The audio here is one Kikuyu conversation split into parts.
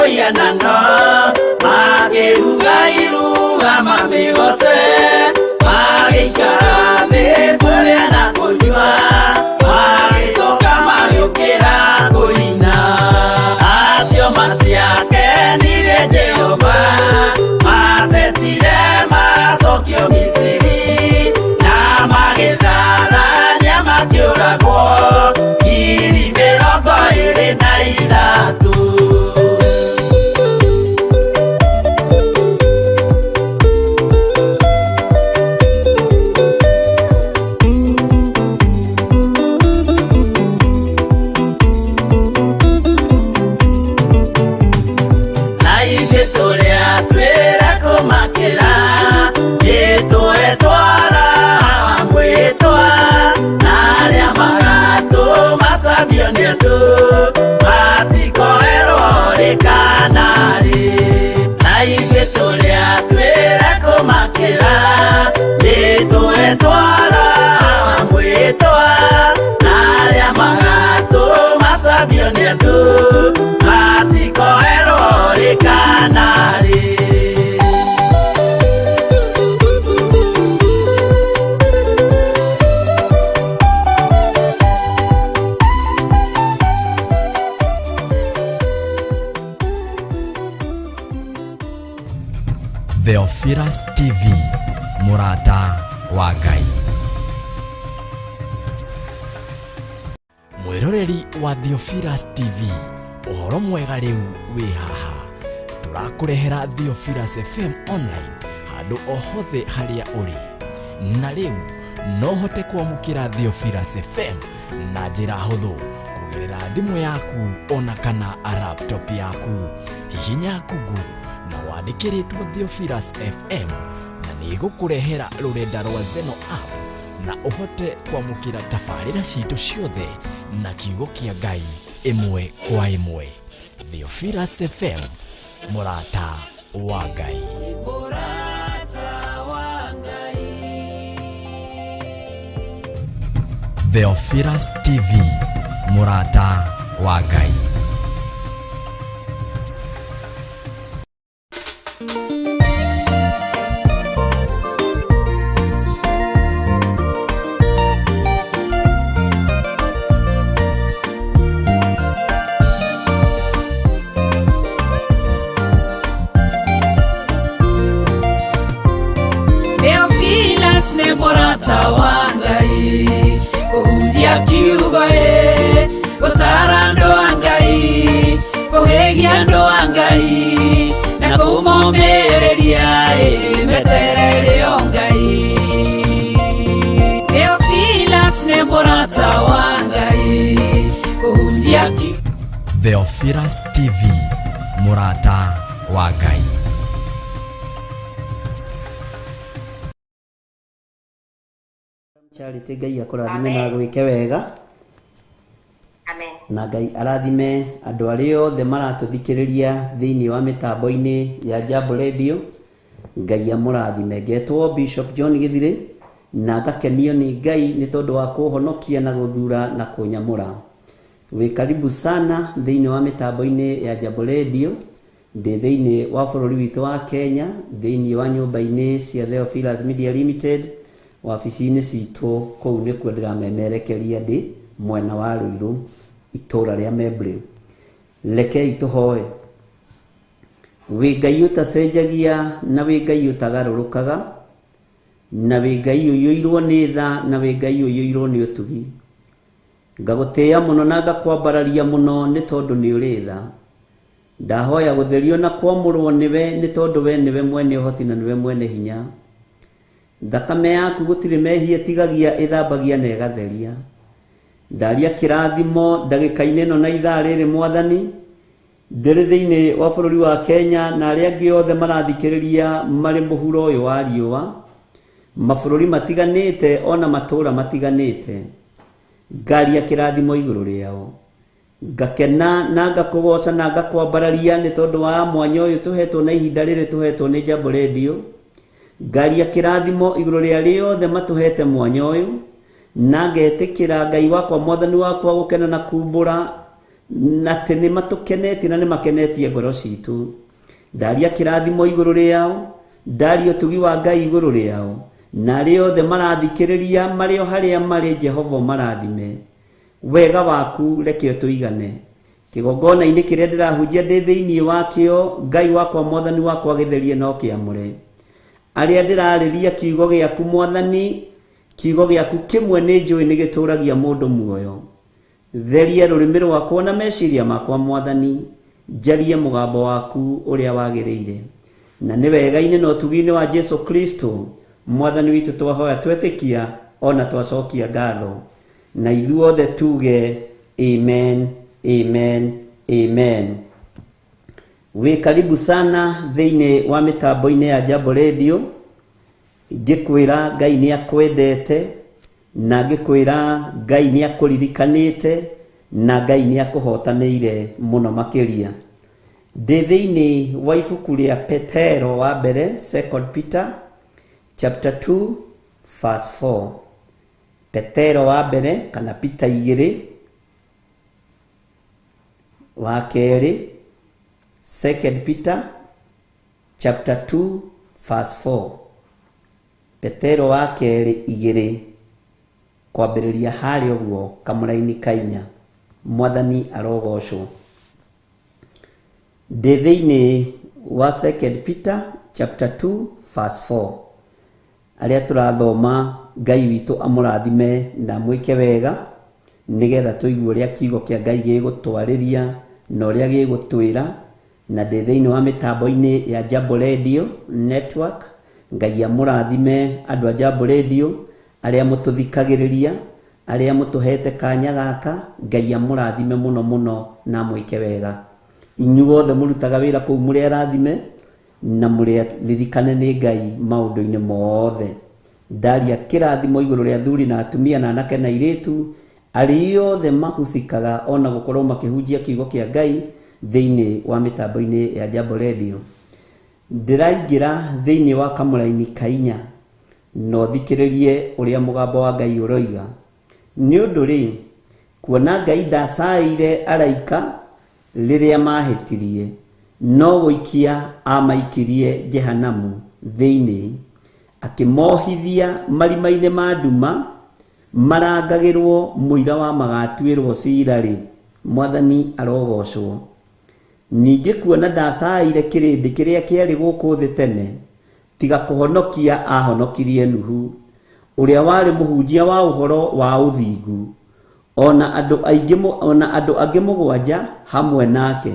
Mũhianano makĩruga iruga mamĩgoce magĩikara thĩ kũrĩa na kũnyua magĩcoka magĩũkĩra kũina acio matiakenirie Jehova matetire macokio Misiri na magĩtharania makĩũragwo 23,000. Na ithuĩ tũrĩa twĩra kũmakĩra nĩtũetwara mwĩtwa na arĩa magatũmacambio nĩ andũ matikoerwo rĩ kana rĩ. Na ithuĩ tũrĩa twĩra kũmakĩra nĩtũetwara mwĩtwa na arĩa magatũmacambio nĩ andũ matikoerwo rĩ kana rĩ. Theophilus TV, mũrata wa Ngai. Mwĩroreri wa Theophilus TV, ũhoro mwega rĩu wĩ haha. Tũrakũrehera Theophilus FM online handũ o hothe harĩa ũrĩ. Na rĩu no ũhote kwamũkĩra Theophilus FM na njĩra hũthũ kũgerera thimũ yaku ona kana laptop yaku. Hihinya Google na wandĩke rĩtwa Theophilus FM na nĩ ĩgũkũrehera rũrenda rwa Zeno app na ũhote kwamũkĩra tabarĩra citũ ciothe na kiugo kĩa Ngai ĩmwe kwa ĩmwe. Theophilus FM, mũrata wa Ngai. Mũrata wa Ngai. Theophilus TV, mũrata wa Ngai. Theophilus nĩ mũrata wa Ngai kũhunjia kiugo ĩ gũtara andũ a Ngai kũhĩgia andũ a Ngai na kũmomĩrĩria ĩ meterere o Ngai. Theophilus nĩ mũrata wa Ngai kũhunjia kiugo. Theophilus TV, mũrata wa Ngai. Charity, Ngai akũrathime na gwĩke wega. Amen. Na Ngai arathime andũ arĩa othe maratũthikĩrĩria thĩinĩ wa mĩtambo-inĩ ya Jambo Radio. Ngai amũrathime. Ngetwo Bishop John Gĩthirĩ na ngakenio nĩ Ngai nĩ tondũ wa kũhonokia na gũthura na kũnyamũra. Wĩ karibu sana thĩinĩ wa mĩtambo-inĩ ya Jambo Radio. Ndĩ thĩinĩ wa bũrũri witũ wa Kenya, thĩinĩ wa nyũmba-inĩ cia Theophilus Media Limited, wabici-inĩ citũ kũu nĩkuo ndĩramemerekeria ndĩ mwena wa Ruiru, itũra rĩa Membley. Rekei tũhoe. Wĩ Ngai ũtacenjagia na wĩ Ngai ũtagarũrũkaga na wĩ Ngai ũiyũirwo nĩ tha na wĩ Ngai ũiyũirwo nĩ ũtugi. Ngagũtĩĩa mũno na ngakwambararia mũno nĩ tondũ nĩ ũrĩ tha. Ndahoya gũtherio na kwamũrwo nĩwe nĩ tondũ we nĩwe mwene ũhoti na nĩwe mwene hinya. Thakame yaku gũtirĩ mehia ĩtigagia, ĩthambagia na ĩgatheria. Ndaria kĩrathimo ndagĩka-inĩ ĩno na ithaa rĩrĩ Mwathani, ndĩrĩ thĩinĩ wa bũrũri wa Kenya na arĩa angĩ othe marathikĩrĩria marĩ mũhuro ũyũ wa riũa, mabũrũri matiganĩte ona matũũra matiganĩte. Ngaria kĩrathimo igũrũ rĩao. Ngakena na ngakũgoca na ngakwambararia nĩ tondũ wa mwanya ũyũ tũhetwo na ihinda rĩrĩ tũhetwo nĩ Jambo Radio. Ngaria kĩrathimo igũrũ rĩa rĩothe matũhete mwanya ũyũ, na ngetĩkĩra Ngai wakwa Mwathani wakwa gũkena na kumbũra Na atĩ nĩ matũkenetie na nĩ makenetie ngoro citũ. Ndaria kĩrathimo igũrũ rĩao, ndaria ũtugi wa Ngai igũrũ rĩao, na arĩa othe marathikĩrĩria marĩ o harĩa marĩ, Jehova ũmarathime. Wega waku reke ũtũigane. Kĩgongona-inĩ kĩrĩa ndĩrahunjia ndĩ thĩinĩ wakĩo, Ngai wakwa, Mwathani wakwa, gĩtherie na ũkĩamũre. Arĩa ndĩrarĩria kiugo gĩaku, Mwathani, kiugo gĩaku kĩmwe nĩ njũĩ nĩ gĩtũragia mũndũ muoyo. Theria rũrĩmĩ rwakwa na meciria makwa, Mwathani, njarie mũgambo waku ũrĩa wagĩrĩire. Na nĩ wega-inĩ na ũtugi-inĩ wa Jesu Kristo, Mwathani witũ, twahoya twetĩkia ona twacokia ngatho. Na ithuothe tuge amen, amen, amen. Wĩ karibu sana thĩinĩ wa mĩtambo-inĩ ya Jambo Radio. Ngĩkwĩra Ngai nĩ akwendete, na ngĩkwĩra Ngai nĩ akũririkanĩte, na Ngai nĩ akũhotanĩire mũno makĩria. Ndĩ thĩinĩ wa ibuku rĩa Petero wa mbere, Second Peter chapter 2 verse 4. Petero wa mbere kana Peter igĩrĩ wa kerĩ, Second Peter chapter 2 verse 4. Petero wa kerĩ igĩrĩ kwambĩrĩria harĩa ũguo kamũraini kainya. Mwathani arogocwo. Ndĩ thĩinĩ wa Second Peter chapter 2 verse 4. Arĩa tũrathoma, Ngai witũ amũrathime na mwĩke wega, nĩgetha tũigue ũrĩa kiugo kĩa Ngai gĩgũtwarĩria na ũrĩa gĩgũtwĩra. Na ndĩ thĩinĩ wa mĩtambo-inĩ ya Jambo Radio Network. Ngai amũrathime andũ a Jambo Radio, arĩa mũtũthikagĩrĩria, arĩa mũtũhete kanya gaka. Ngai amũrathime mũno mũno na mwĩke wega. Inyuothe mũrutaga wĩra kũu mũrĩ arathime na mũrĩ ririkane nĩ Ngai maũndũ-inĩ mothe. Ndaria kĩrathimo igũrũ rĩa athuri na atumia na anake na airĩtu, arĩa othe mahusikaga ona gũkorwo makĩhunjia kiugo kĩa Ngai thĩinĩ wa mĩtambo-inĩ ya Jambo Radio. Ndĩraingĩra thĩinĩ wa kamũraini kainya na ũthikĩrĩrie ũrĩa mũgambo wa Ngai ũroiga. Nĩ ũndũ rĩ, kuona Ngai ndacaĩire araika rĩrĩa mahĩtirie, no gũikia amaikirie Jehanamu thĩinĩ, akĩmohithia marima-inĩ ma nduma, marangagĩrwo mũira wa magatuĩrwo cira rĩ, Mwathani arogocwo. Ningĩ kuona ndacaĩire kĩrĩndĩ kĩrĩa kĩarĩ gũkũ thĩ tene, tiga kũhonokia ahonokirie Nuhu, ũrĩa warĩ mũhunjia wa ũhoro wa ũthingu, ona andũ aingĩ, ona andũ angĩ mũgwanja hamwe nake,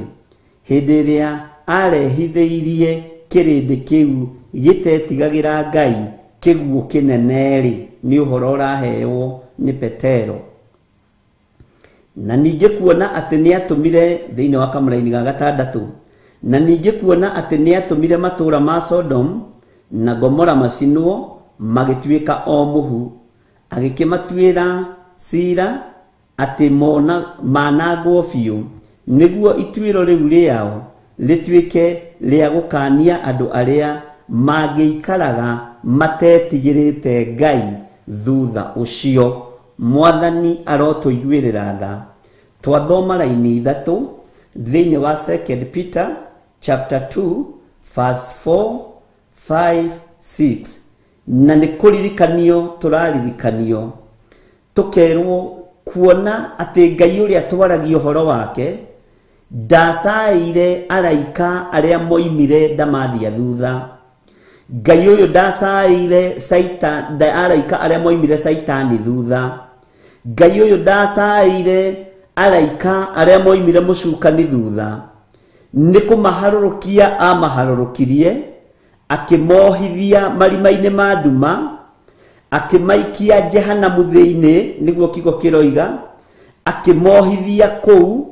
hĩndĩ ĩrĩa arehithĩirie kĩrĩndĩ kĩu gĩtetigagĩra Ngai kĩguũ kĩnene-rĩ, nĩ ũhoro ũraheo nĩ Petero. Na ningĩ kuona atĩ nĩatũmire thĩinĩ wa kamũraini ga gatandatũ, na ningĩ kuona atĩ nĩatũmire matũũra ma Sodom na Gomora macinwo magĩtuĩka o mũhu, agĩkĩmatuĩra cira atĩ manangwo biũ, nĩguo ituĩro rĩu rĩao rĩtuĩke rĩa gũkania andũ arĩa mangĩikaraga matetigĩrĩte Ngai thutha ũcio. Mwathani arotũiguĩrĩra tha. Twathoma raini ithatũ thĩinĩ wa Second Peter chapter 2 verse 4, 5, 6. Na nĩ kũririkanio tũraririkanio, tũkerwo kuona atĩ Ngai ũrĩa twaragia ũhoro wake ndacaĩire araika arĩa moimire ndamathia thutha. Ngai ũyũ ndacaĩire araika arĩa moimire Saitani thutha. Ngai ũyũ ndacaĩire araika arĩa moimire mũcukani thutha. Nĩ kũmaharũrũkia amaharũrũkirie, akĩmohithia marima-inĩ ma nduma, akĩmaikia Jehanamu thĩinĩ, nĩguo kiugo kĩroiga, akĩmohithia kũu,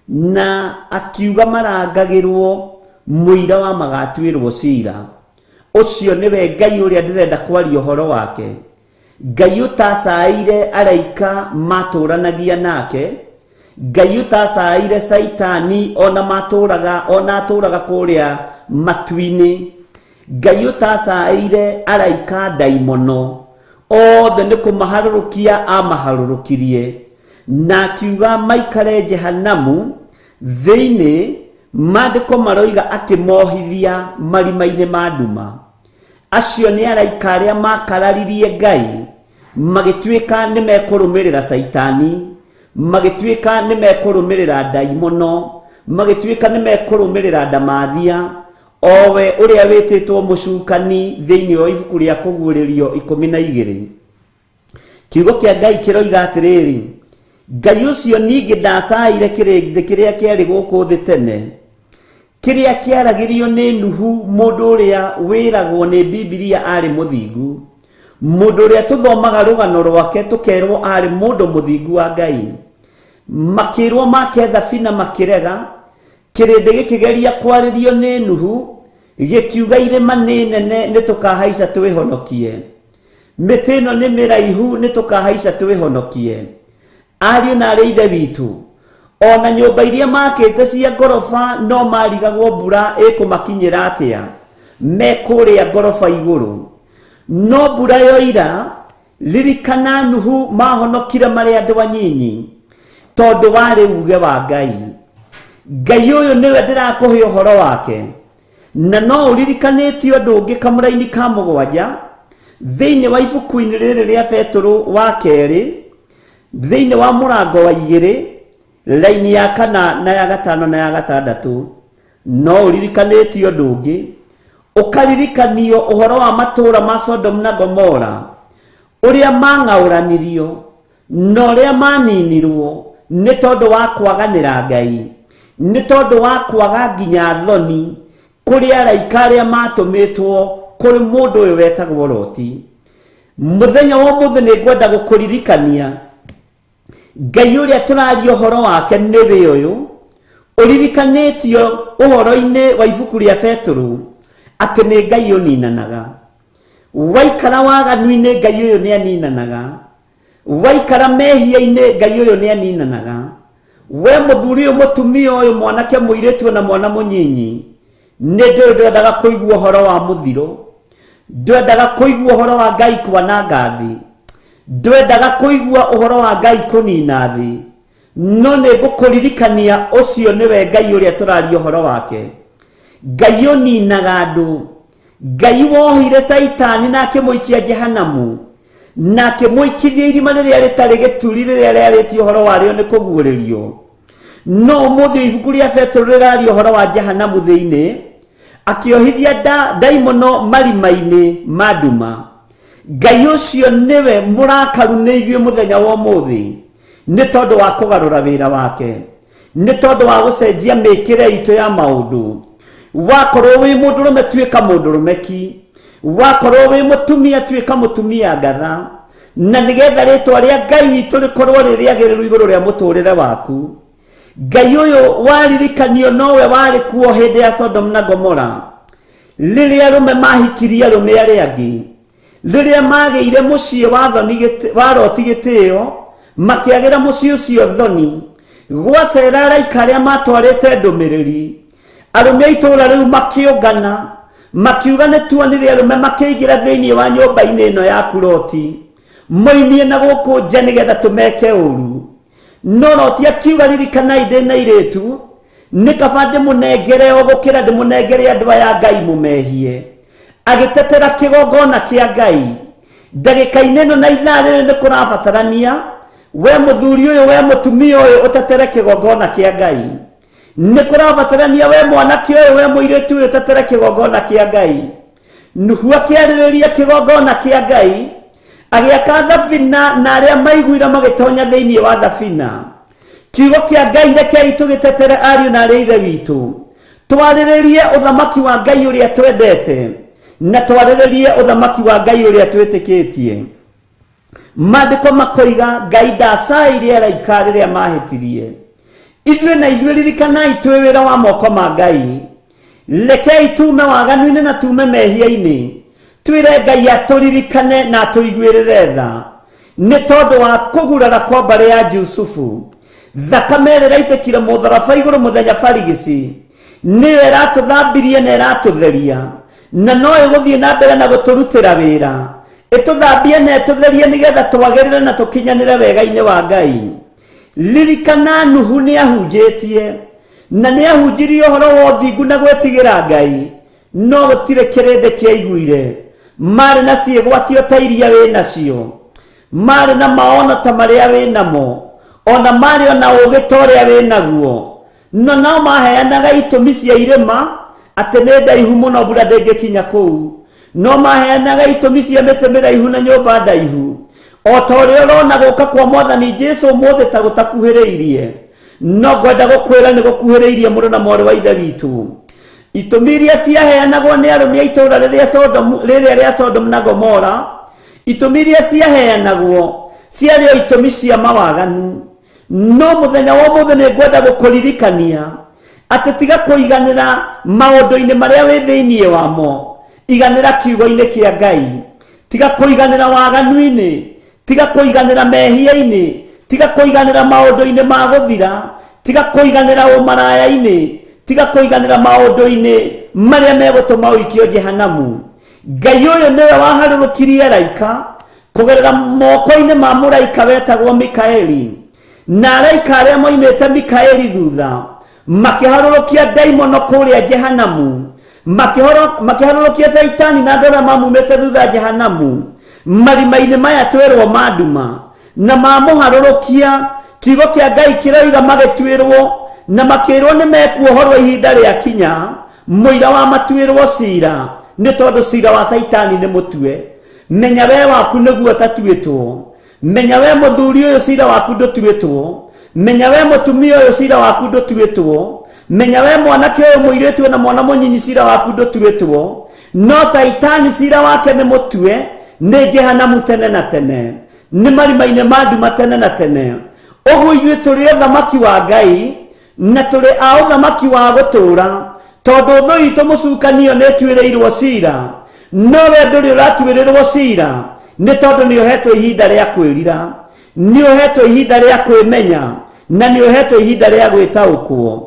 na akiuga marangagĩrwo mũira wa magatuĩrwo cira. Ũcio nĩwe Ngai ũrĩa ndĩrenda kwaria ũhoro wake. Ngai ũtacaĩire araika matũranagia nake, Ngai ũtacaĩire Saitani ona matũraga, ona atũraga kũrĩa matu-inĩ, Ngai ũtacaĩire araika ndaimono, othe nĩ kũmaharũrũkia amaharũrũkirie. Na akiuga maikare Jehanamu thĩinĩ. Maandĩko maroiga akĩmohithia marima-inĩ ma nduma. Acio nĩ araika arĩa makararirie Ngai, magĩtuĩka nĩ mekũrũmĩrĩra Caitani, magĩtuĩka nĩ mekũrũmĩrĩra ndaimono, magĩtuĩka nĩ mekũrũmĩrĩra ndamathia, owe ũrĩa wĩtĩtwo mũcukani thĩinĩ wa ibuku rĩa Kũguũrĩrio 12. Kiugo kĩa Ngai kĩroiga atĩrĩrĩ, Ngai ũcio ningĩ ndacaire kĩrĩndĩ kĩrĩa kĩarĩ gũkũ thĩ tene, kĩrĩa kĩaragĩrio nĩ Nuhu, mũndũ ũrĩa wĩragwo nĩ Bibilia arĩ mũthingu, mũndũ ũrĩa tũthomaga rũgano rwake tũkerwo arĩ mũndũ mũthingu wa Ngai. Makĩrwo make thabina makĩrega, kĩrĩndĩ gĩkĩgeria kwarĩrio nĩ Nuhu, gĩkiuga irĩma nĩ nene nĩ tũkahaica twĩhonokie, mĩtĩ ĩno nĩ mĩraihu nĩ tũkahaica twĩhonokie. Ariũ na arĩ ithe witũ, ona nyũmba iria makĩte cia ngoroba no marigagwo mbura ĩkũmakinyĩra atĩa me kũrĩa ngoroba igũrũ. No mbura yoira, ririkana Nuhu mahonokire marĩ andũ anyinyi tondũ warĩ uge wa Ngai. Ngai ũyũ nĩwe ndĩrakũhe ũhoro wake, na no ũririkanĩtio ũndũ ũngĩ kamũraini ka 7 thĩinĩ wa ibuku-inĩ rĩrĩ rĩa Petũrũ wa kerĩ, thĩinĩ wa mũrango wa 2 raini ya 4 na ya 5 na ya 6. No ũririkanĩtio ũndũ ũngĩ, ũkaririkanio ũhoro wa matũũra ma Sodom na Gomora, ũrĩa mang'aũranirio na ũrĩa maninirwo nĩ tondũ wa kwaganĩra Ngai, nĩ tondũ wa kwaga nginya thoni kũrĩ araika arĩa matũmĩtwo kũrĩ mũndũ ũyũ wetagwo Loti. Mũthenya wa ũmũthĩ nĩ ngwenda gũkũririkania Ngai ũrĩa tũraria ũhoro wake nĩwe ũyũ ũririkanĩtio ũhoro-inĩ wa ibuku rĩa Petũrũ atĩ nĩ Ngai ũninanaga. Waikara waganu-inĩ, Ngai ũyũ nĩ aninanaga. Waikara mehia-inĩ, Ngai ũyũ nĩ aninanaga. We mũthuri ũyũ, mũtumia ũyũ, mwanake, mũirĩtu na mwana mũnyinyi, nĩ ndũĩ ndwendaga kũigua ũhoro wa mũthiro, ndwendaga kũigua ũhoro wa Ngai kwananga thĩ, ndwendaga kũigua ũhoro wa Ngai kũnina thĩ, no nĩ ngũkũririkania ũcio nĩwe Ngai ũrĩa tũraria ũhoro wake. Ngai ũninaga andũ, Ngai wohire Caitani na akĩmũikia Jehanamu, na akĩmũikithia irima rĩrĩa rĩtarĩ gĩturi rĩrĩa rĩarĩtie ũhoro warĩo nĩ kũguũrĩrio. No ũmũthĩ ibuku rĩa Petũrũ rĩraria ũhoro wa Jehanamu thĩinĩ, akĩohithia ndaimono marima-inĩ ma nduma. Ngai ũcio nĩwe mũrakaru nĩ ithuĩ mũthenya wa ũmũthĩ, nĩ tondũ wa kũgarũra wĩra wake, nĩ tondũ wa gũcenjia mĩkĩre itũ ya maũndũ. Wakorwo wĩ mũndũrũme tuĩka mũndũrũme ki, wakorwo wĩ mũtumia tuĩka mũtumia ngatha, na nĩgetha rĩtwa rĩa Ngai witũ rĩkorwo rĩ rĩagĩrĩru igũrũ rĩa mũtũrĩre waku. Ngai ũyũ waririkanio nowe warĩ kuo hĩndĩ ya Sodom na Gomora, rĩrĩa arũme mahikirie arũme arĩa angĩ, rĩrĩa magĩire mũciĩ wa thoni wa Loti gĩtĩo, makĩagĩra mũciĩ ũcio thoni. Gwacera araika arĩa matwarĩte ndũmĩrĩri, arũme a itũũra rĩu makĩũngana, makiuga nĩ tuonire arũme makĩingĩra thĩinĩ wa nyũmba-inĩ ĩno yaku Loti, moimie na gũkũ nja nĩgetha tũmeke ũru. No Loti akiuga, ririkanai ndĩ na airĩtu, nĩ kaba ndĩmũnengere o gũkĩra ndĩmũnengere andũ aya Ngai mũmehie. Agĩtetera kĩgongona kĩa Ngai. Ndagĩka-inĩ ĩno na ithaa rĩrĩ nĩ kũrabatarania we mũthuri ũyũ, we mũtumia ũyũ, ũtetere kĩgongona kĩa Ngai. Nĩ kũrabatarania we mwanake ũyũ, we mũirĩtu ũyũ, ũtetere kĩgongona kĩa Ngai. Nuhu akĩarĩrĩria kĩgongona kĩa Ngai, agĩaka thabina, na arĩa maiguire magĩtonya thĩinĩ wa thabina. Kiugo kĩa Ngai rekei tũgĩtetere ariũ na arĩ ithe witũ, twarĩrĩrie ũthamaki wa Ngai ũrĩa twendete, na twarĩrĩrie ũthamaki wa Ngai ũrĩa twĩtĩkĩtie. Maandĩko makoiga Ngai ndacaĩire araika rĩrĩa mahĩtirie. Ithuĩ na ithuĩ ririkanai twĩ wĩra wa moko ma Ngai. Rekei tume waganu-inĩ na tume mehia-inĩ, twĩre Ngai atũririkane na atũiguĩrĩre tha nĩ tondũ wa kũgurara kwa mbarĩ ya Jusufu. Thakame ĩrĩa ĩraitĩkire mũtharaba igũrũ mũthenya barigici nĩyo ĩratũthambirie na ĩratũtheria, na no ĩgũthiĩ na mbere na gũtũrutĩra wĩra, ĩtũthambie na ĩtũtherie nĩgetha twagĩrĩre na tũkinyanĩre wega-inĩ wa Ngai. Ririkana Nuhu nĩ ahunjĩtie na nĩ ahunjirie ũhoro wa ũthingu na gwĩtigĩra Ngai, no gũtirĩ kĩrĩndĩ kĩaiguire. Marĩ na ciĩgwatio ta iria wĩ nacio, marĩ na maono ta marĩa wĩ namo, ona marĩ ona ũũgĩ ta ũrĩa wĩ naguo, no nao maheanaga itũmi cia irĩma atĩ nĩ ndaihu mũno mbura ndĩngĩkinya kũu, no maheanaga itũmi cia mĩtĩ mĩraihu na nyũmba ndaihu. O ta ũrĩa ũrona gũka kwa Mwathani Jesu ũmũthĩ ta gũtakuhĩrĩirie, no ngwenda gũkwĩra nĩ gũkuhĩrĩirie mũrũ na mwarĩ wa Ithe witũ. Itũmi iria ciaheanagwo nĩ arũme a itũũra rĩrĩa Sodomu, rĩrĩa rĩa Sodomu na Gomora, itũmi iria ciaheanagwo ciarĩ o itũmi cia mawaganu. No mũthenya wa ũmũthĩ nĩ ngwenda gũkũririkania atĩ tiga kũiganĩra maũndũ-inĩ marĩa wĩ thĩinĩ wamo, iganĩra kiugo-inĩ kĩa Ngai. Tiga kũiganĩra waganu-inĩ, tiga kũiganĩra mehia-inĩ, tiga kũiganĩra maũndũ-inĩ ma gũthira, tiga kũiganĩra ũmaraya-inĩ, tiga kũiganĩra maũndũ-inĩ marĩa megũtũma ũikio Jehanamu. Ngai ũyũ nĩwe waharũrũkirie araika kũgerera moko-inĩ ma mũraika wetagwo Mikaeli, na araika arĩa moimĩte Mikaeli thutha makĩharũrũkia ndaimono kũrĩa Jehanamu, makĩharũrũkia Caitani na andũ arĩa mamumĩte thutha Jehanamu marima-inĩ maya twĩrwo ma nduma, na mamũharũrũkia. Kiugo kĩa Ngai kĩroiga magĩtuĩrwo na makĩrwo nĩ mekuohorwo ihinda rĩa kinya, mũira wa matuĩrwo cira, nĩ tondũ cira wa Caitani nĩ mũtue. Menya we waku nĩguo ũtatuĩtwo, menya we mũthuri ũyũ cira waku ndũtuĩtwo, menya we mũtumia ũyũ cira waku ndũtuĩtwo, menya we mwanake ũyũ mũirĩtu na mwana mũnyinyi cira waku ndũtuĩtwo. No Caitani cira wake nĩ mũtue, nĩ Jehanamu tene na tene, nĩ marima-inĩ ma nduma tene na tene. Ũguo ithuĩ tũrĩ ũthamaki wa Ngai na tũrĩ a ũthamaki wa gũtũũra, tondũ thũ itũ mũcukanio nĩ ĩtuĩrĩirwo cira, no we ndũrĩ ũratuĩrĩrwo cira, nĩ tondũ nĩ ũhetwo ihinda rĩa kwĩrira, nĩ ũhetwo ihinda rĩa kwĩmenya, na nĩ ũhetwo ihinda rĩa gwĩtaũkwo.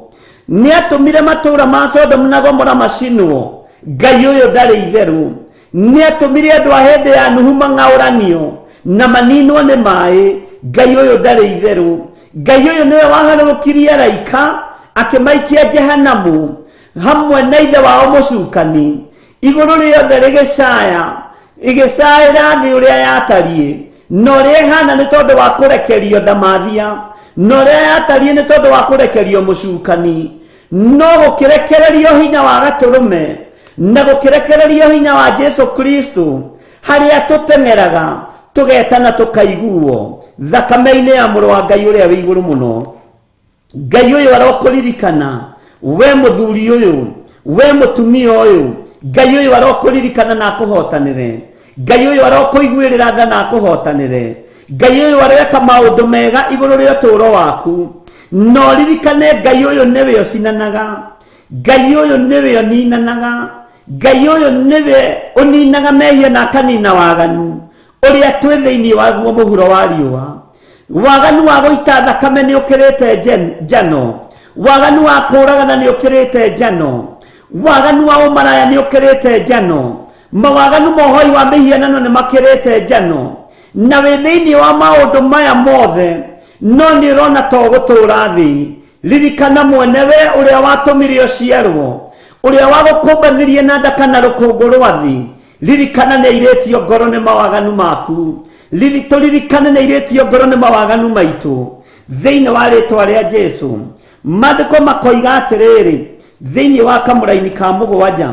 Nĩ atũmire matũũra ma Sodomu na Gomora macinwo. Ngai ũyũ ndarĩ itherũ. Nĩ atũmire andũ a hĩndĩ ya Nuhu mang'aũranio na maninwo nĩ maĩ. Ngai ũyũ ndarĩ itherũ. Ngai ũyũ nĩwe waharũrũkirie araika akĩmaikia Jehanamu hamwe na ithe wao mũcukani. Igũrũ rĩothe rĩgĩcaya, ĩgĩcaĩra thĩ ũrĩa yatariĩ na ũrĩa ĩhana nĩ tondũ wa kũrekerio ndamathia, na ũrĩa yatariĩ nĩ tondũ wa kũrekerio mũcukani. No gũkĩrekererio hinya wa gatũrũme na gũkĩrekererio hinya wa Jesu Kristo, harĩa tũteng'eraga tũgetana tũkaiguo thakame-inĩ ya mũrũ wa Ngai ũrĩa wĩ igũrũ mũno. Ngai ũyũ arokũririkana we mũthuri ũyũ, we mũtumia ũyũ. Ngai ũyũ arokũririkana na akũhotanĩre. Ngai ũyũ arokũiguĩrĩra tha na akũhotanĩre. Ngai ũyũ areka maũndũ mega igũrũ rĩa ũtũũro waku. Na ũririkane Ngai ũyũ nĩwe ũcinanaga, Ngai ũyũ nĩwe ũninanaga, Ngai ũyũ nĩwe ũninaga mehia na akanina waganu ũrĩa twĩ thĩinĩ waguo mũhuro wa riũa. Waganu wa gũita thakame nĩ ũkĩrĩte njano, waganu wa kũũragana nĩ ũkĩrĩte njano, waganu wa ũmaraya nĩ ũkĩrĩte njano, mawaganu ma ũhoi wa mĩhianano nĩ makĩrĩte njano. Na wĩ thĩinĩ wa maũndũ maya mothe, no nĩ ũrona to gũtũũra thĩ. Ririkana mwene we ũrĩa watũmire ũciarwo, ũrĩa wagũkũmbanirie na nda kana rũkũngũ rwa thĩ. Ririkana nĩ airĩtio ngoro nĩ mawaganu maku. Tũririkane nĩ airĩtio ngoro nĩ mawaganu maitũ, thĩinĩ wa rĩtwa rĩa Jesu. Maandĩko makoiga atĩrĩrĩ thĩinĩ wa kamũraini ka mũgwanja,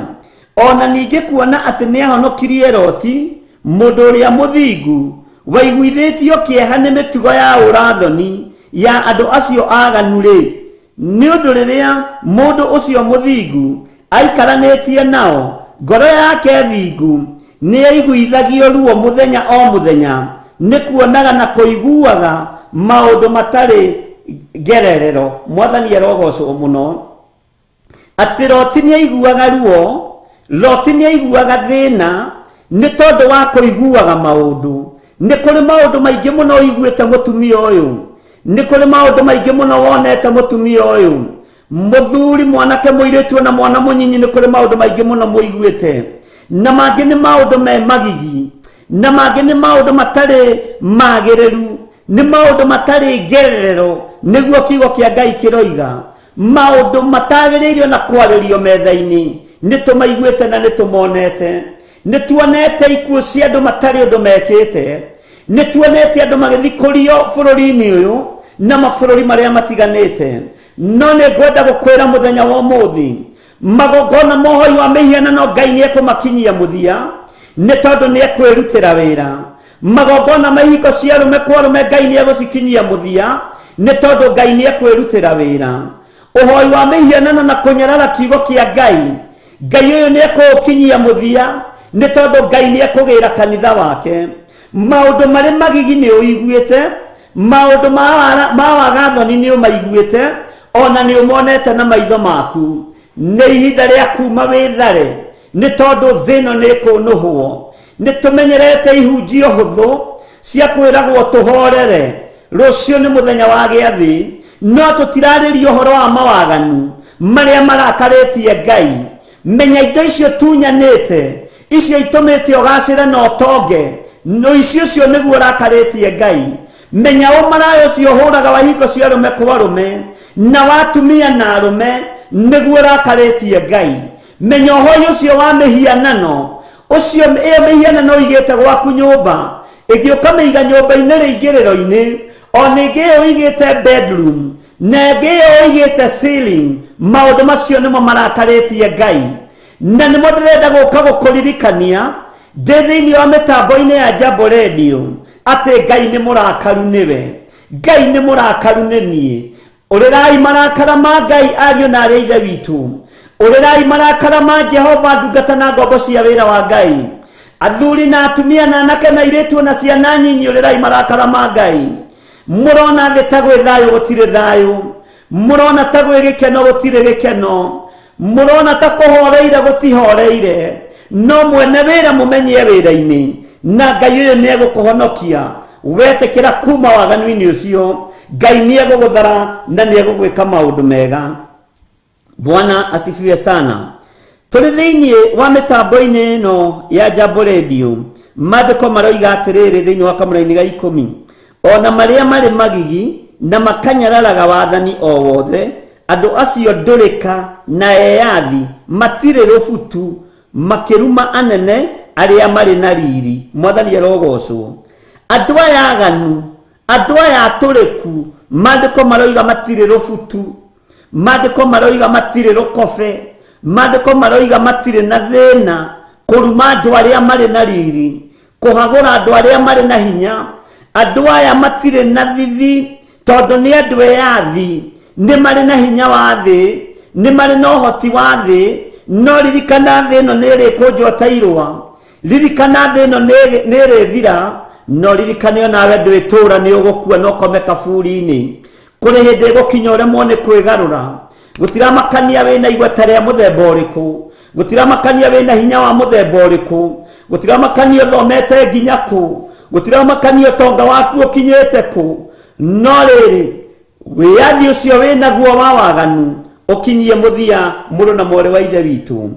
ona ningĩ kuona atĩ nĩ ahonokirie Loti, mũndũ ũrĩa mũthingu, waiguithĩtio kĩeha nĩ mĩtugo ya ũrathoni ya andũ acio aganu-rĩ, nĩ ũndũ rĩrĩa mũndũ ũcio mũthingu aikaranĩtie nao, ngoro yake thingu nĩ yaiguithagio ruo mũthenya o mũthenya nĩ kuonaga na kũiguaga maũndũ matarĩ ngererero. Mwathani arogocwo mũno. Atĩ Loti nĩ aiguaga ruo, Loti nĩ aiguaga thĩna nĩ tondũ wa kũiguaga maũndũ. Nĩ kũrĩ maũndũ maingĩ mũno ũiguĩte mũtumia ũyũ, nĩ kũrĩ maũndũ maingĩ mũno wonete mũtumia ũyũ, mũthuri, mwanake, mũirĩtu na mwana mũnyinyi. Nĩ kũrĩ maũndũ maingĩ mũno mũiguĩte, na mangĩ nĩ maũndũ me magigi, na mangĩ nĩ maũndũ matarĩ magĩrĩru. Nĩ maũndũ matarĩ ngererero, nĩguo kiugo kĩa Ngai kĩroiga. Maũndũ matagĩrĩirio na kwarĩrio metha-inĩ nĩ tũmaiguĩte na nĩ tũmonete. Nĩ tuonete ikuũ cia andũ matarĩ ũndũ mekĩte. Nĩ tuonete andũ magĩthikũrio bũrũri-inĩ ũyũ na mabũrũri marĩa matiganĩte. No nĩ ngwenda gũkwĩra mũthenya wa ũmũthĩ, magongona ma ũhoi wa mĩhianano Ngai nĩ ekũmakinyia mũthia, nĩ tondũ nĩ ekwĩrutĩra wĩra. Magongona ma ihiko cia arũme kwa arũme Ngai nĩ egũcikinyia mũthia, nĩ tondũ Ngai nĩ ekwĩrutĩra wĩra. Ũhoi wa mĩhianano na kũnyarara kiugo kĩa Ngai, Ngai ũyũ nĩ ekũũkinyia mũthia, nĩ tondũ Ngai nĩ ekũgĩra kanitha wake. Maũndũ marĩ magigi nĩ ũiguĩte, maũndũ ma wagathoni nĩ ũmaiguĩte, ona nĩ ũmonete na maitho maku. Nĩ ihinda rĩa kuma wĩthare, nĩ tondũ thĩ ĩno nĩ ĩkũnũhwo. Nĩ tũmenyerete ihunjio hũthũ cia kwĩragwo tũhorere, rũciũ nĩ mũthenya wa gĩathĩ, no tũtirarĩria ũhoro wa mawaganu marĩa marakarĩtie Ngai. Menya indo icio tunyanĩte, icio itũmĩte ũgacĩre na ũtonge, ũici ũcio nĩguo ũrakarĩtie Ngai. Menya ũmaraya ũcio ũhũraga wa ihiko cia arũme kwa arũme na wa atumia na arũme nĩguo ũrakarĩtie Ngai. Menya ũhoi ũcio wa mĩhianano, ũcio ĩyo mĩhianano ũigĩte gwaku nyũmba, ĩngĩ ũkamĩiga nyũmba-inĩ rĩingĩrĩro-inĩ, ona ĩngĩ ĩyo ũigĩte bedroom, na ĩngĩ ĩyo ũigĩte ceiling. Maũndũ macio nĩmo marakarĩtie Ngai, na nĩmo ndĩrenda gũka gũkũririkania ndĩ thĩinĩ wa mĩtambo-inĩ ya Jambo Radio atĩ Ngai nĩ mũrakaru nĩwe, Ngai nĩ mũrakaru nĩ niĩ. Ũrĩrai marakara ma Ngai, ariũ na arĩa ithe witũ. Ũrĩrai marakara ma Jehova, ndungata na ngombo cia wĩra wa Ngai. Athuri na atumia na anake na airĩtu na ciana nyinyi, ũrĩrai marakara ma Ngai. Mũrona thĩ ta gwĩ thayũ, gũtirĩ thayũ. Mũrona ta gwĩ gĩkeno, gũtirĩ gĩkeno. Mũrona ta kũhoreire, gũtihoreire. No mwene wĩra mũmenyie wĩra-inĩ, na Ngai ũyũ nĩ egũkũhonokia. Wetĩkĩra kuma waganu-inĩ ũcio, Ngai nĩ egũgũthara na nĩ egũgwĩka maũndũ mega. Bwana asifiwe sana. Tũrĩ thĩinĩ wa mĩtambo-inĩ ĩno ya Jambo Radio, maandĩko maroiga atĩrĩrĩ thĩinĩ wa kamũraini ga 10, ona marĩa marĩ magigi na makanyararaga wathani o wothe, andũ acio ndũrĩka na eyathi matirĩ rũbutu, makĩruma anene arĩa marĩ na riri. Mwathani arogocwo. Andũ aya aganu, andũ aya atũrĩku, maandĩko maroiga matirĩ rũbutu, maandĩko maroiga matirĩ rũkobe, maandĩko maroiga matirĩ na thĩna, kũruma andũ arĩa marĩ na riri, kũhagũra andũ arĩa marĩ na hinya. Andũ aya matirĩ na thithi, tondũ nĩ andũ eyathi, nĩ marĩ na hinya wa thĩ, nĩ marĩ na ũhoti wa thĩ. No ririkana thĩ ĩno nĩ ĩrĩkũnjwo ta irũa, ririkana thĩ ĩno nĩ ĩrĩthira, no ririkane onawe ndwĩtũra, nĩ ũgũkua na ũkome kaburi-inĩ. Kũrĩ hĩndĩ ĩgũkinya ũremwo nĩ kwĩgarũra. Gũtiramakania wĩna igweta rĩa mũthemba ũrĩkũ, gũtiramakania wĩna hinya wa mũthemba ũrĩkũ, gũtiramakania ũthomete nginya kũ, gũtiramakania ũtonga waku ũkinyĩte kũ, no rĩrĩ, wĩyathi ũcio wĩnaguo wa waganu ũkinyie mũthia, mũrũ na mwarĩ wa ithe witũ.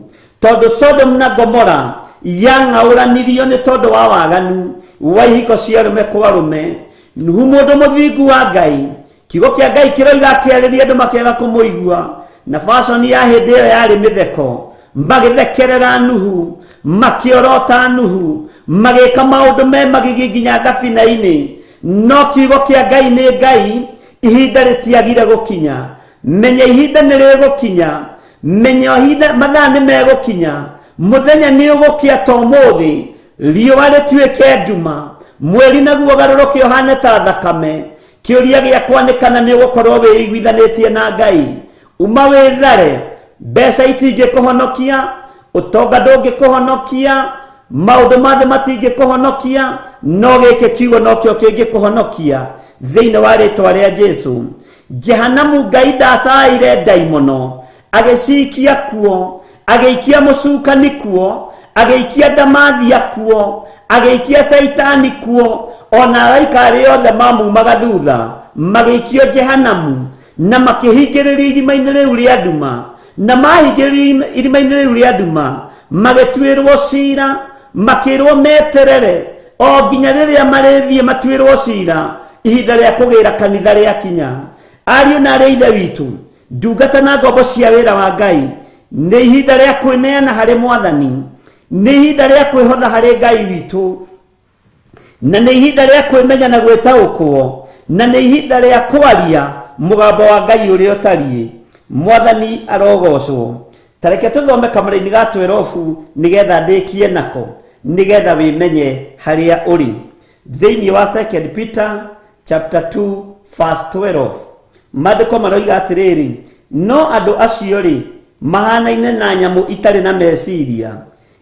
Tondũ Sodom na Gomora yang'aũranirio nĩ tondũ wa waganu wa ihiko cia arũme kwa arũme. Nuhu mũndũ mũthingu wa Ngai, kiugo kĩa Ngai kĩroiga akĩarĩria andũ makĩaga kũmũigua, na fashion ya hĩndĩ ĩyo yarĩ mĩtheko. Magĩthekerera Nuhu, makĩorota Nuhu, magĩka maũndũ me magigi nginya thabina-inĩ. No kiugo kĩa Ngai nĩ Ngai, ihinda rĩtiagire gũkinya. Menya ihinda nĩ rĩgũkinya, menya ihinda, mathaa nĩ megũkinya, mũthenya nĩ ũgũkĩa ta ũmũthĩ, riũa rĩtuĩke nduma, mweri naguo ũgarũrũke ũhane ta thakame. Kĩũria gĩakwa nĩ kana nĩ ũgũkorwo wĩiguithanĩtie na Ngai. Uma wĩthare, mbeca itingĩkũhonokia, ũtonga ndũngĩkũhonokia, maũndũ ma thĩ matingĩkũhonokia, no gĩkĩ kiugo nokĩo kĩngĩkũhonokia thĩinĩ wa rĩtwa rĩa Jesu. Jehanamu Ngai ndacaire ndaimono, agĩcikia kuo, agĩikia mũcukani kuo, agĩikia ndamathia kuo, agĩikia caitani kuo, ona araika arĩa othe mamumaga thutha magĩikio Jehanamu, na makĩhingĩrĩrio irima-inĩ rĩu rĩa nduma. Na mahingĩrĩrio irima-inĩ rĩu rĩa nduma, magĩtuĩrwo cira, makĩrwo meterere o nginya rĩrĩa marĩthiĩ matuĩrwo cira. Ihinda rĩa kũgĩra kanitha rĩakinya. Ariũ na arĩ a Ithe witũ, ndungata na ngombo cia wĩra wa Ngai, nĩ ihinda rĩa kwĩneana harĩ Mwathani, nĩ ihinda rĩa kwĩhotha harĩ Ngai witũ, na nĩ ihinda rĩa kwĩmenya na gwĩtaũkwo, na nĩ ihinda rĩa kwaria mũgambo wa Ngai ũrĩa ũtariĩ. Mwathani arogocwo. Ta reke tũthome kamũraini ga 12 nĩgetha ndĩkie nako, nĩgetha wĩmenye harĩa ũrĩ. Thĩinĩ wa 2 Peter chapter 2 verse 12, maandĩko maroiga atĩrĩrĩ, no andũ acio rĩ, mahanaine na nyamũ itarĩ na meciria,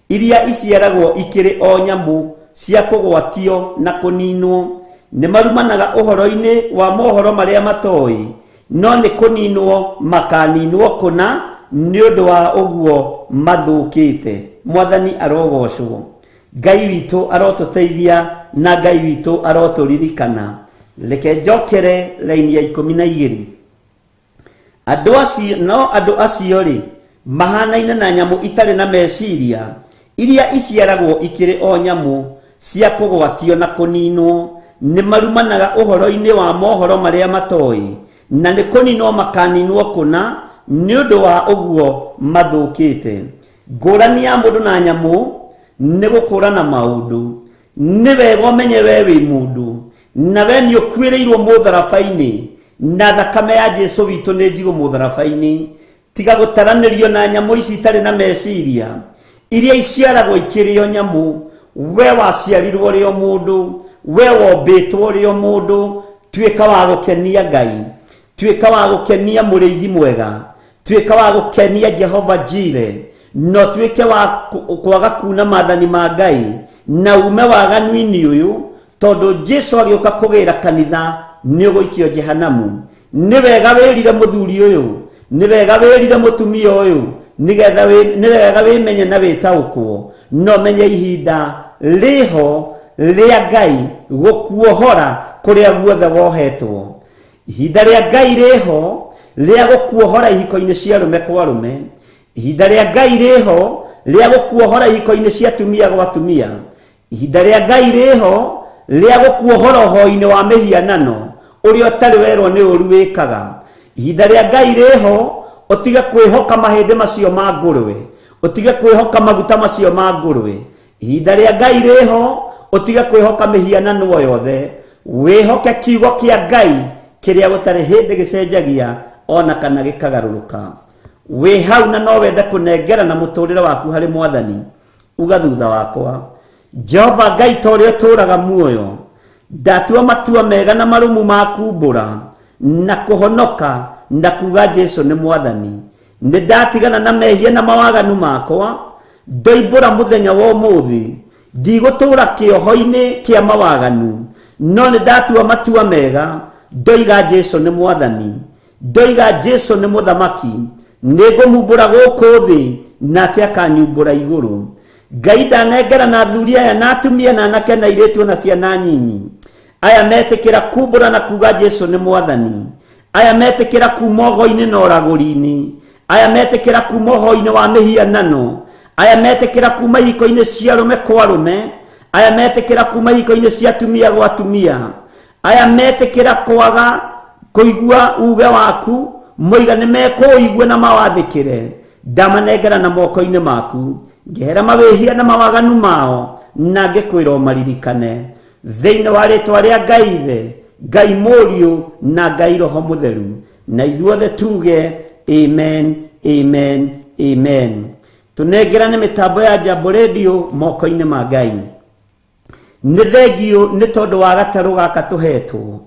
iria iciaragwo ikĩrĩ o nyamũ cia kũgwatio na kũninwo. Nĩ marumanaga ũhoro-inĩ wa mohoro marĩa matoĩ, no nĩ kũninwo makaninwo kũna nĩ ũndũ wa ũguo mathũkĩte. Mwathani arogocwo. Ngai witũ arotũteithia na Ngai witũ arotũririkana. Reke njokere raini ya 12. Andũ acio, no andũ acio rĩ, mahanaine na nyamũ itarĩ na meciria, iria iciaragwo ikĩrĩ o nyamũ cia kũgwatio na kũninwo. Nĩ marumanaga ũhoro-inĩ wa mohoro marĩa matoĩ, na nĩ kũninwo makaninwo kũna nĩ ũndũ wa ũguo mathũkĩte. Ngũrani ya mũndũ na nyamũ nĩ gũkũrana maũndũ. Nĩ wega ũmenye we wĩ mũndũ, na we nĩ ũkuĩrĩirwo mũtharaba-inĩ, na thakame ya Jesu witũ nĩ njigũ mũtharaba-inĩ. Tiga gũtaranĩrio na nyamũ ici itarĩ na meciria, iria iciaragwo ikĩrĩ o nyamũ. We waciarirwo ũrĩ o mũndũ, we wombĩtwo ũrĩ o mũndũ. Tuĩka wa gũkenia Ngai, tuĩka wa gũkenia mũrĩithi mwega, tuĩka wa gũkenia Jehova Jire, no tuĩke wa kwaga kuna maathani ma Ngai na ume waganu-inĩ ũyũ, tondũ Jesu agĩũka kũgĩra kanitha nĩ ũgũikio Jehanamu. Nĩ wega wĩrire mũthuri ũyũ, nĩ wega wĩrire mũtumia ũyũ, nĩgetha nĩ wega wĩmenye na wĩtaũkwo, no menye ihinda rĩho rĩa Ngai gũkuohora kũrĩa guothe wohetwo. Ihinda rĩa Ngai rĩho rĩa gũkuohora ihiko-inĩ cia arũme kwa arũme. Ihinda rĩa Ngai rĩho rĩa gũkuohora ihiko-inĩ cia atumia gwa atumia. Ihinda rĩa Ngai rĩho rĩa gũkuohora ũhoi-inĩ wa mĩhianano ũrĩa ũtarĩ werwo nĩ ũru wĩkaga. Ihinda rĩa Ngai rĩho ũtige kwĩhoka mahĩndĩ macio ma ngũrwe, ũtige kwĩhoka maguta macio ma ngũrwe. Ihinda rĩa Ngai rĩho ũtige kwĩhoka mĩhianano o yothe, wĩhoke kiugo kĩa Ngai kĩrĩa gũtarĩ hĩndĩ gĩcenjagia ona kana gĩkagarũrũka. Wĩ hau na no wende kũnengerana mũtũrĩre waku harĩ Mwathani, uga thutha wakwa, Jehova Ngai ta ũrĩa ũtũũraga muoyo, ndatua matua mega na marũmu ma kumbũra na kũhonoka na kuga Jesu nĩ Mwathani. Nĩ ndatigana na mehia na mawaganu makwa, ndoimbũra mũthenya wa ũmũthĩ, ndigũtũũra kĩoho-inĩ kĩa mawaganu, no nĩ ndatua matua mega, ndoiga Jesu nĩ Mwathani, ndoiga Jesu nĩ Mũthamaki, nĩ ngũmumbũra gũkũ thĩ nake akanyumbũra igũrũ. Ngai ndanengera na athuri aya na atumia na anake na airĩtu na ciana nyinyi, aya metĩkĩra kumbũra na kuga Jesu nĩ Mwathani, aya metĩkĩra kuma ũgo-inĩ na ũragũri-inĩ, aya metĩkĩra kuma ũhoi-inĩ wa mĩhianano, aya metĩkĩra kuma ihiko-inĩ cia arũme kwa arũme, aya metĩkĩra kuma ihiko-inĩ cia atumia gwa atumia, aya metĩkĩra kwaga kũigua uge waku, moiga nĩ mekũũigua na mawathĩkĩre, ndamanengera na moko-inĩ maku, ngehera mawĩhia na mawaganu mao, na ngĩkwĩra ũmaririkane. Thĩinĩ wa rĩtwa rĩa Ngai Ithe, Ngai Mũriũ na Ngai Roho Mũtheru, na ithuothe tuge amen, amen, amen. Tũnengerane mĩtambo ya Jambo Radio moko-inĩ ma Ngai. Nĩ thengiũ nĩ tondũ wa gatarũ gaka tũhetwo.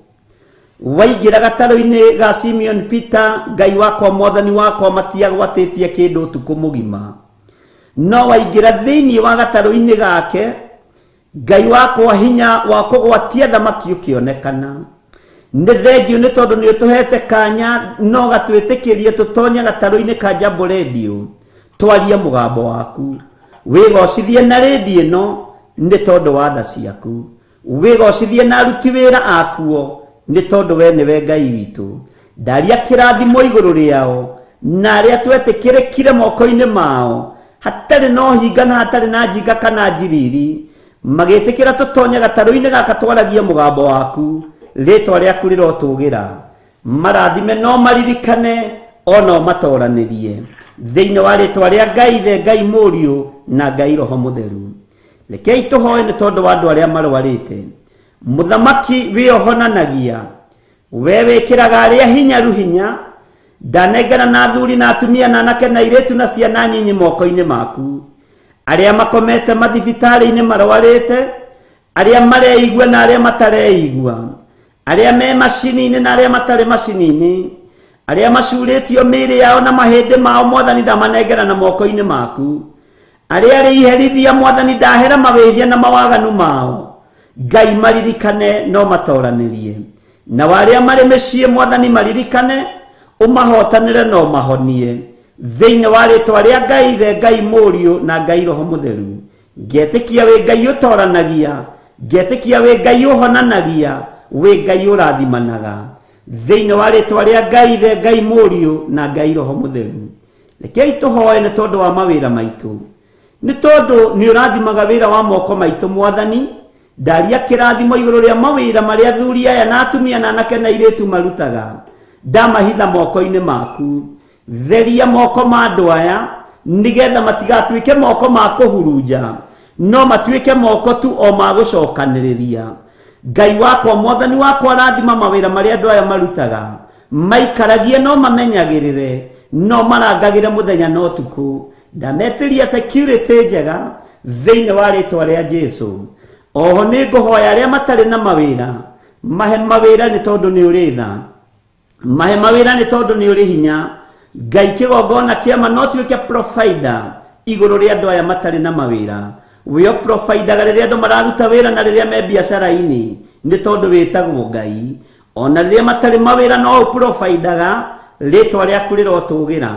Waingĩra gatarũ-inĩ ga Simeon Peter, Ngai wakwa Mwathani wakwa, matiagwatĩtie kĩndũ ũtukũ mũgima. No waingĩra thĩinĩ wa gatarũ-inĩ gake, Ngai wakwa hinya wa kũgwatia thamaki ũkĩonekana. Nĩ thengiũ nĩ tondũ nĩ ũtũhete kanya no gatwĩtĩkĩrie tũtonye gatarũ-inĩ ka Jambo Radio, twarie mũgambo waku. Wĩgocithie na rĩndiũ ĩno nĩ tondũ wa tha ciaku. Wĩgocithie na aruti wĩra akuo nĩ tondũ we nĩwe Ngai witũ. Ndaria kĩrathimo igũrũ rĩao na arĩa twetĩkĩrĩkire moko-inĩ mao, hatarĩ na ũhinga na hatarĩ na njinga kana njiriri, magĩtĩkĩra tũtonye gatarũ-inĩ gaka twaragie mũgambo waku. Rĩtwa rĩaku rĩrotũgĩra. Marathime no maririkane ona ũmatoranĩrie thĩinĩ wa rĩtwa rĩa Ngai Ithe, Ngai Mũriũ na Ngai Roho Mũtheru. Rekei tũhoe nĩ tondũ wa andũ arĩa marwarĩte. Mũthamaki wĩohonanagia, we wĩkĩraga arĩa hinyaru hinya. Ndanengera na athuri na atumia na anake na airĩtu na ciana nyinyi moko-inĩ maku, arĩa makomete mathibitarĩ-inĩ marwarĩte, arĩa mareigua na arĩa matareigua, arĩa me macini-inĩ na arĩa matarĩ macini-inĩ, arĩa macurĩtio mĩĩrĩ yao na mahĩndĩ mao. Mwathani, ndamanengera na moko-inĩ maku. Arĩa arĩ iherithia, Mwathani, ndahera mawĩhia na mawaganu mao. Ngai, maririkane no matoranĩrie. Na arĩa marĩ mĩciĩ, Mwathani, maririkane, ũmahotanĩre no mahonie thĩinĩ wa rĩtwa rĩa Ngai Ithe, Ngai Mũriũ na Ngai Roho Mũtheru. Ngetĩkia wĩ Ngai ũtoranagia, ngetĩkia wĩ Ngai ũhonanagia, wĩ Ngai ũrathimanaga thĩinĩ wa rĩtwa rĩa Ngai Ithe, Ngai Mũriũ na Ngai Roho Mũtheru. Rekei tũhoe nĩ tondũ wa mawĩra maitũ, nĩ tondũ nĩ ũrathimaga wĩra wa moko maitũ. Mwathani, ndaria kĩrathimo igũrũ rĩa mawĩra marĩa athuri aya na atumia na anake na airĩtu marutaga. Ndamahitha moko-inĩ maku. Theria moko ma andũ aya nĩgetha matigatuĩke moko ma kũhurunja, no matuĩke moko tu o ma gũcokanĩrĩria. Ngai wakwa, Mwathani wakwa, rathima mawĩra marĩa andũ aya marutaga. Maikaragie no mamenyagĩrĩre, no marangagĩre mũthenya na ũtukũ. Ndametĩria security njega thĩinĩ wa rĩtwa rĩa Jesu. Oho nĩ ngũhoya arĩa matarĩ na mawĩra, mahe mawĩra nĩ tondũ nĩ ũrĩ tha. Mahe mawĩra nĩ tondũ nĩ ũrĩ hinya. Ngai, kĩgongona kĩama no tuĩke provider igũrũ rĩa andũ aya matarĩ na mawĩra. Wĩo providaga rĩrĩa andũ mararuta wĩra na rĩrĩa me biacara-inĩ, nĩ tondũ wĩtagwo Ngai. Ona rĩrĩa matarĩ mawĩra no ũprovidaga. Rĩtwa rĩaku rĩrotũgĩra.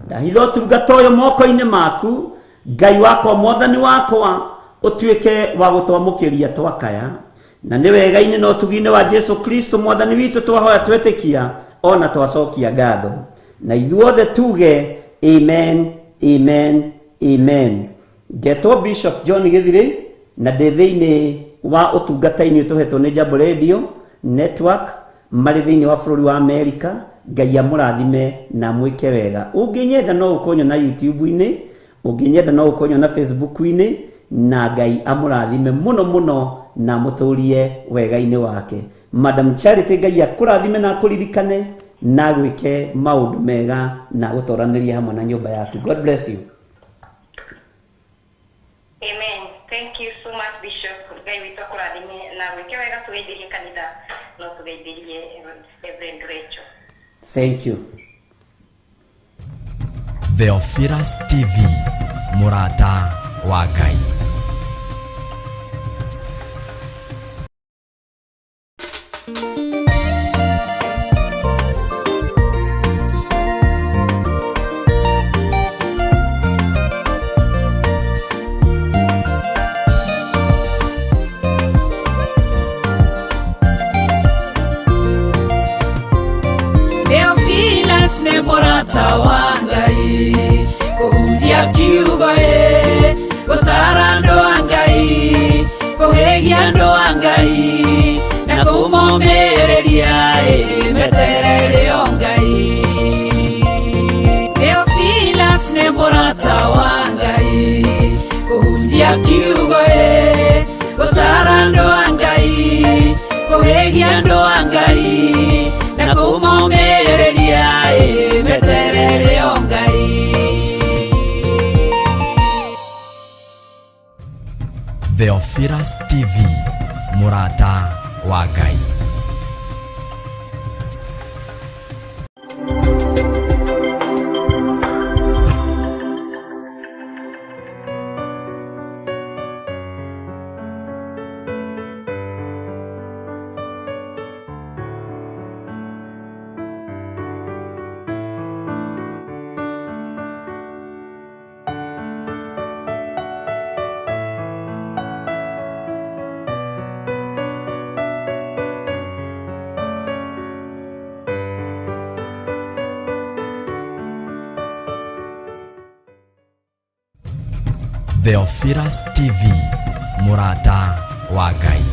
Ndahitha ũtungata ũyũ moko-inĩ maku. Ngai wakwa, Mwathani wakwa, ũtuĩke wa gũtwamũkĩria twakaya, na nĩ wega-inĩ na ũtugi-inĩ wa Jesu Kristo Mwathani witũ twahoya, twetĩkia ona twacokia ngatho, na ithuothe tuge amen, amen, amen. Ngetwo Bishop John Gĩthirĩ na ndĩ thĩinĩ wa ũtungata-inĩ ũtũhetwo nĩ Jambo Radio Network marĩ thĩinĩ wa bũrũri wa Amerika. Ngai amũrathime na amwĩke wega. Ũngĩnyenda no ũkũnyona YouTube-inĩ, ũngĩnyenda no ũkũnyona Facebook-inĩ, na Ngai amũrathime mũno mũno na amũtũrie wega-inĩ wake. Madam Charity, Ngai akũrathime na akũririkane na agwĩke maũndũ mega na agũtoranĩrie hamwe na nyũmba yaku. God bless you. Amen. Thank you so much, Bishop. Ngai witũ akũrathime na gwĩke wega. Tũgeithĩrie kanitha, no tũgeithĩrie Reverend Rachel. Thank you. Theophilus TV, mũrata wa Ngai. Theophilus nĩ mũrata wa Ngai, kũhunjia kiugo ĩ, gũtara andũ a Ngai, kũhĩgia andũ a Ngai na kũmomĩrĩria ĩ, meterere o Ngai. Theophilus nĩ mũrata wa Ngai, kũhunjia kiugo ĩ, gũtara andũ a Ngai, kũhĩgia andũ a Ngai na kũmomĩrĩria ĩ, meterere o Ngai. Theophilus TV, mũrata wa Ngai. Theophilus TV, mũrata wa Ngai.